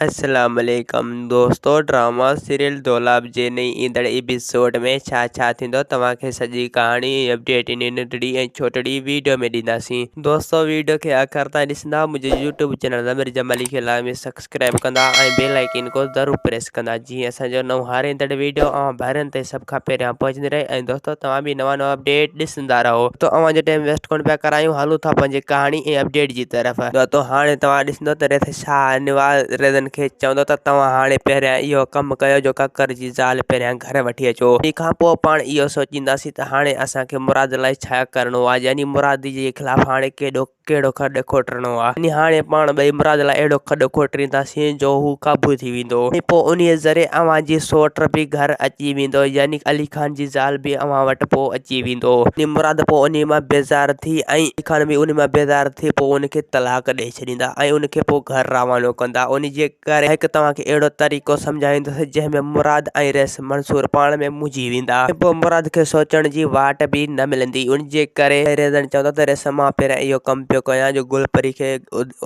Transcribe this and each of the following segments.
السلام عليڪم دوستو ڊراما سيريل دولاب جي نئين ايندڙ ايپيسوڊ ۾ ڇا ڇا ٿيندو توهان کي سڄي ڪهاڻي ۽ اپڊيٽ ان ننڍڙي ۽ ڇوٽڙي ويڊيو ۾ ڏينداسين دوستو ويڊيو کي آخر تائين ڏسندا منهنجي يوٽيوب چينل ضمير جمالي کي لازمي سبسڪرائب ڪندا ۽ بيل آئيڪن کي ضرور پريس ڪندا جيئن اسان جو نئون هر ايندڙ ويڊيو اوهان ڀائرن تائين سڀ کان پهريان پهچندي رهي ۽ دوستو توهان به نوان نوان اپڊيٽ ڏسندا رهو ته اوهان جو ٽائيم ويسٽ ڪونه پيا ڪرايون هلون ٿا پنهنجي ڪهاڻي ۽ اپڊيٽ جي طرف. دوستو هاڻي توهان ڏسندو ته ريس شاهه نواز ريزن کي چوندو ته توهان هاڻي پهريان اهو ڪم ڪيو جو ڪڪر جي زال پهريان گهر وٺي اچو انهي کان پوء پاڻ اهو سوچينداسين ته هاڻي اسان کي مراد لاء ڇا ڪرڻو آهي يعني مراد جي خلاف هاڻي ڪيڏو ڪهڙو کڏ کوٽڻو آ. يعني هاڻي پاڻ ٻئي مراد لاء اهڙو کڏ کوٽرينداسين جو هو قابو ٿي ويندو ۽ پوء انهيء ذريعي اوهان جي سوٽ به گهر اچي ويندو يعني علي خان جي زال به اوهان وٽ پوء اچي ويندو. يعني مراد پوء انهيء مان بيزار ٿي ۽ علي خان به انهيء مان بيزار ٿي پوء ان کي طلاق ڏئي ڇڏيندا ۽ ان کي پوء گهر روانو ڪندا. انهيء جي ڪري هڪ توهان کي اهڙو طريقو سمجهائيندس جنهن ۾ مراد ۽ رئيس منصور پاڻ ۾ منجهي ويندا ۽ پوء مراد کي سوچڻ جي واٽ به نه ملندي ان جي ڪري ريزن چوندو ته رئيس مان پهريان اهو ڪم پيو ڪيان جو گل پري کي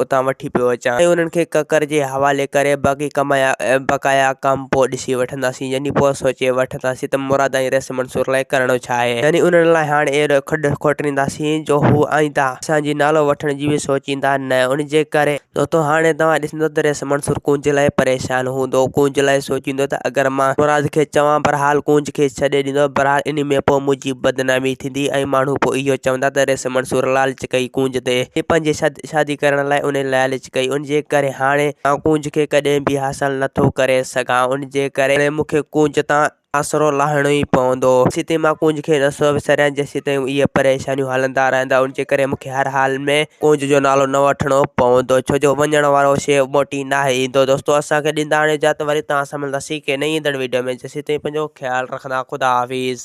اتان وٺي پيو اچان ۽ انهن کي ڪڪر جي حوالي ڪري باقي ڪمايا بقايا ڪم پوء ڏسي وٺنداسين يعني پوء سوچي وٺنداسين ته مراد ۽ رئيس منصور لاء ڪرڻو ڇا آهي يعني انهن لاء هاڻ اهڙو کڏ کوٽرينداسين جو هو آئنده اسان جي نالو وٺڻ جي به سوچيندا نه ان جي ڪري دوستو هاڻي توهان ڏسندو ته رئيس منصور ڪونج لاء پريشان هوندو ڪونج لاء سوچيندو ته اگر مان مراد کي چوان بھرحال ڪونج کي ڇڏي ڏيندو بھرحال انهي ۾ پوء منهنجي بدنامي ٿيندي ۽ ماڻهو پوء اهو چوندا ته رئيس منصور لالچ ڪئي ڪونج تي پنهنجي شادي ڪرڻ لاء انهي لالچ ڪئي ان جي ڪري هاڻي مان ڪونج کي ڪڏهن به حاصل نٿو ڪري سگهان ان جي ڪري مون کي ڪونج تان آسرو لاهڻو ئي پوندو. جيسيتائين مان ڪونج کي نه سو وساريان، جيسيتائين اهي پريشانيون هلندا رهندا، ان جي ڪري مون کي هر حال ۾ ڪونج جو نالو نه وٺڻو پوندو، ڇو جو وڃڻ وارو شيء موٽي ناهي ايندو. دوستو اسان کي ڏيندا هاڻي اجازت وري توهان سان ملنداسين ڪنهن نئين ايندڙ ويڊيو ۾ جيسيتائين پنهنجو خيال رکندا خدا حافظ.